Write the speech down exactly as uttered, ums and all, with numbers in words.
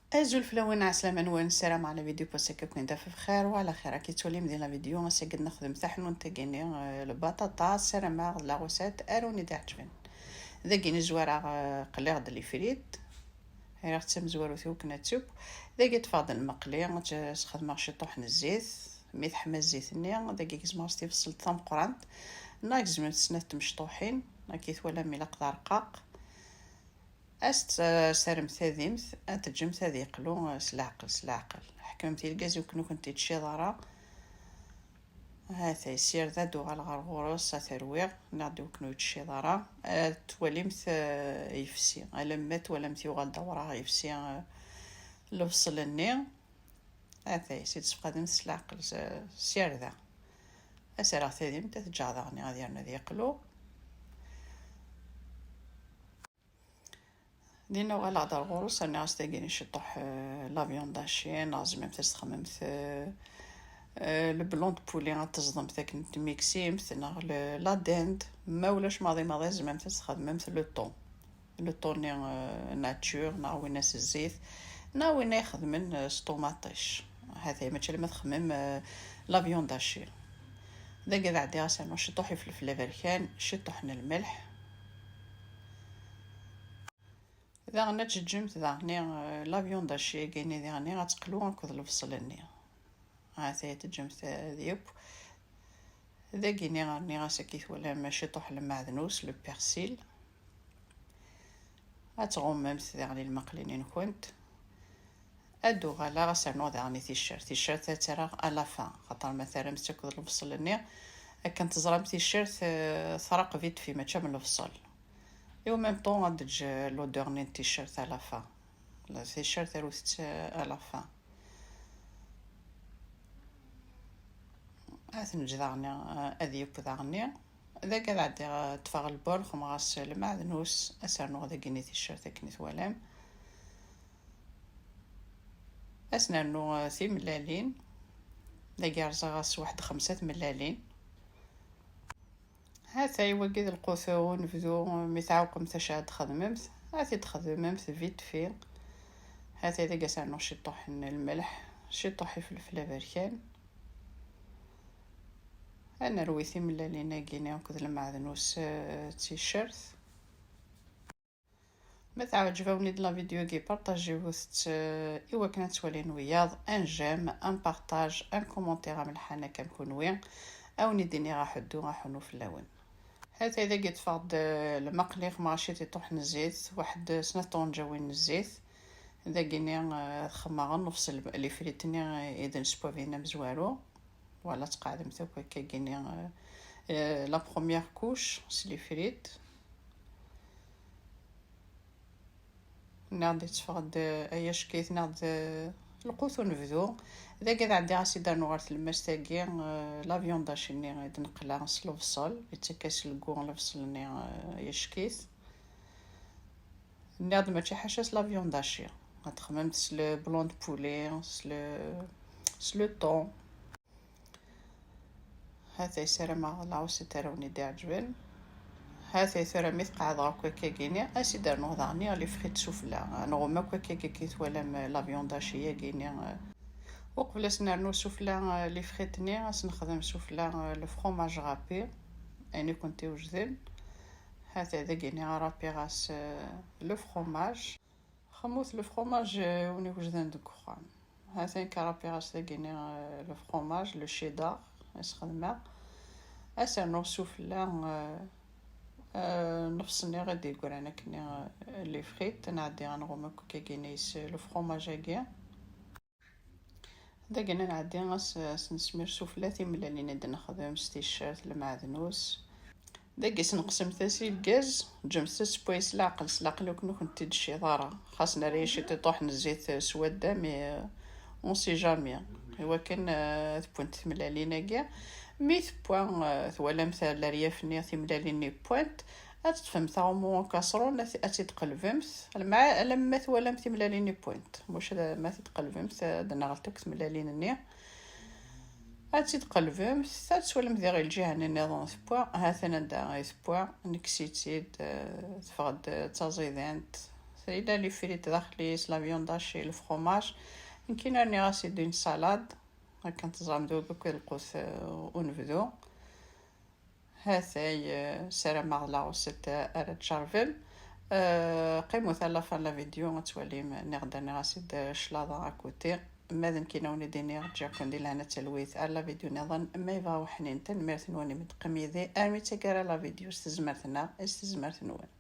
Azul fell-awen, ɛeslama-nwen, ssarameɣ la vidéo passée-agi ad ken-id-taf bxir wa ɛla xir. Ad k-tettwalim di la vidéo, ass-agi ad nexdem taḥnunt-agi-nni, eh, lbaṭaṭa, ssarameɣ d la recette ara wen-d-iɛeǧben. Dagi nezwar-aɣ, eh, qliɣ-d les frites, riɣ-tt d tamezwarut i wakken ad tekk. Dagi ṭṭfeɣ-d lmeqli, ad s-xedmeɣ ciṭuḥ n zzit, mi teḥma zzit-nni, dagi gezmeɣ-as tibṣelt tameqqrant, neɣ gezmemt snat tmecṭuḥin, akka i twalam ilaq d arqaq. Ad s-t-, eh, terremt tadimt, ad teǧǧemt ad yeqlu, eh, s leɛqel, s leɛqel. Ḥekmemt i lgaz i wakken ur kent-ittciḍ ara. Ha-t-ay, ssirda ad uɣaleɣ ɣer ɣur-s, ad t-rwiɣ, nniɣ-d i wakken ur yettciḍ ara. Ad twalimt, eh, yefsi. Alamma twalamt yuɣal d awraɣ yefsi, eh, lebṣel-nni. Ha-t-ay, s-id-sfeqdemt s leɛqel, s, ssirda. Ad s-rreɣ tadimt, ad t-ǧǧeɣ daɣen ad yernu ad yeqlu. Dinna uɣaleɣ-d ar ɣur-s, rniɣ-as tagi ciṭuḥ, eh, la viande hachée, neɣ tzemremt ad s-txedmemt, eh, eh, le blanc de poulet, ad teẓḍemt akken tmiksimt, neɣ le, la dinde, ma ulac maḍi maḍi tzemremt ad s-txedmemt le thon. Le thon-nni, eh, nature, neɣ winna s zzit, neɣ winna ixedmen, eh, s ṭumaṭic. Ha-t-ay, mačči alamma txemmem, eh, la viande hachée. Dagi ad ɛeddiɣ ad s-rnuɣ ciṭuḥ ifelfel aberkan, ciṭuḥ n lmelḥ. Daɣen ad teǧǧemt daɣen, eh, la viande hachée-agi-nni daɣen ad teqlu akked lebṣel-nni. Ha-t-ay ad teǧǧemt, eh, ad yeww. Dagi-nni rniɣ-as akka i twalam ciṭuḥ n lmeɛdnus, le persil. Ad tɣummemt daɣen i lmeqli-nni-nkent. Ad d-uɣaleɣ ad s-rnuɣ daɣen i ticcert. Ticcert ad tt-rreɣ à la fin, xaṭer ma terramt-tt akked lebṣel-nni, akken teẓram ticcert, eh, traq vite fait, mačči am lebṣel. Et en même temps ad d-teǧǧ l'odeur-nni n ticcert à la fin. La ticcert arut-tt, eh, à la fin. Ad t-neǧǧ daɣen, eh, ad yeww daɣen. Dagi ad ɛeddiɣ, eh, ṭṭfeɣ lbul, xemmeɣ-as lmeɛdnus, ad s-rnuɣ dagi-nni ticcert akken i twalam. Ad s-nernu, eh, timellalin. Dagi rẓiɣ-as waḥed xemsa tmellalin. Ha-t-ay wagi d lqut unebdu, mi tɛewqemt acu ad txedmemt, ad t-id-txedmemt vite fait. Ha-t-ay dagi ad s-rnuɣ ciṭuḥ n lmelḥ, ciṭuḥ ifelfel aberkan. Ad nerwi timellalin-agi-nni akked lmeɛdnus, eh, d ticcert. Ma teɛǧeb-awen-id la vidéo-agi, partagez-it, eh, i wakken ad twalin wiyaḍ. Un j'aime, un partage, un commentaire amelḥan akka am kunwi. Ad wen-id-iniɣ aḥuddu aḥunnu fell-awen. Ha-t-ay dagi ṭṭfeɣ-d, eh, lmeqli, xemmeɣ-as ciṭuḥ n zzit, waḥed snat tɣenǧawin n zzit. Dagi-nni, eh, xemmeɣ nnefṣ l-, les frites-nni i d-nesbabin amezwaru. Voilà, tqeɛdemt akk akka-gini, euh, euh, la première couche s les frites. Nniɣ-d yetteffeɣ-d, euh, ay acekk-it, nniɣ-d, euh, lqut unebdu. Dagi ad ɛeddiɣ ad s-id-rnuɣ ɣer tlemmast-agi, euh, la viande hachée-nni i d-neqla s lebṣel, yettak-as le goût lebṣel-nni, euh, ay acekk-it. Nniɣ-d mačči ḥaca s la viande hachée. Ad txemmemt s le blanc de poulet, s le, s le thon. Ha-t-ay, ssarameɣ la recette ara wen-id-iɛeǧben. Ha-t-ay tura mi t-qeɛdeɣ akk akka-gini, ad s-id-rnuɣ daɣen les frites sufella. Ad nɣum akk akka-gini twalam, euh, la viande hachée-agi-ni, euh. Uqbel ad s-nernu sufella, euh, les frites-nni, ad s-nexdem sufella, euh, le fromage râpé, ayen i kent-iwejden. Ha-t-ay dagi-ni râpiɣ-as, euh, le fromage. Xemmut le fromage, euh, win iwejden deg uxxam. Ha-t-ay nekk râpiɣ-as dagi-ni, euh, le fromage, le cheddar, i s-xedmeɣ. Ad s-rnuɣ sufella, euh, euh, nnefṣ-nni i d-yeggran akkenni, euh, les frites, ad nɛeddi ad nɣum akk akka-gini s le fromage-agi. Dagi-ni ad nɛeddi ad s-, ad s-nesmir sufella timellalin i d-nexdem s ticcert, lmeɛdnus. Dagi sneqsemt-as i lgaz, ǧǧemt-tt ad tessewway s leɛqel, s leɛqel ur ken-, ur kent-id-tecciḍ ara. Xas nerra-yas ciṭuḥ n zzit, euh, s wadda, mais, euh, on sait jamais. Iwakken, euh, ad wwent tmellalin-agi. Mi tewwa, euh, twalamt leryaf-nni, timellalin-nni wwant, ad teṭṭfemt aɣummu en casserole, ad t-, ad tt-id-tqelbemt. Alma, alamma twalamt timellalin-nni wwant. Maca ma t-id-tqelbemt, ad d-nɣelt akk tmellalin-nni. Ad tt-id-tqelbemt, ad twalemt diɣ lǧiha-nni nniḍen tewwa, ha-t-an anda i tewwa, nekkes-itt-id, eh, teffeɣ-d d taẓidant, Yella les frites daxel-is, la viande hachée, le fromage. Nekkini rniɣ-as-id une salade. Akken teẓram d wagi akk i lqut, euh, unebdu. Hatay, euh, ssarameɣ la recette ara tjerrbem. Euh, qqimut à la fin de la vidéo, ad twalim, nniɣ-d rniɣ-as-id claḍa à côté. Ma d nekkini a wen-d-iniɣ, ǧǧiɣ-ken di lehna d talwit, ar la vidéo nniḍen, ma yebɣa uḥnin. Tanemmirt-nwen imi d-teqqim yid-i armi d taggara la vidéo, s tezmert-nneɣ, s tezmert-nwen.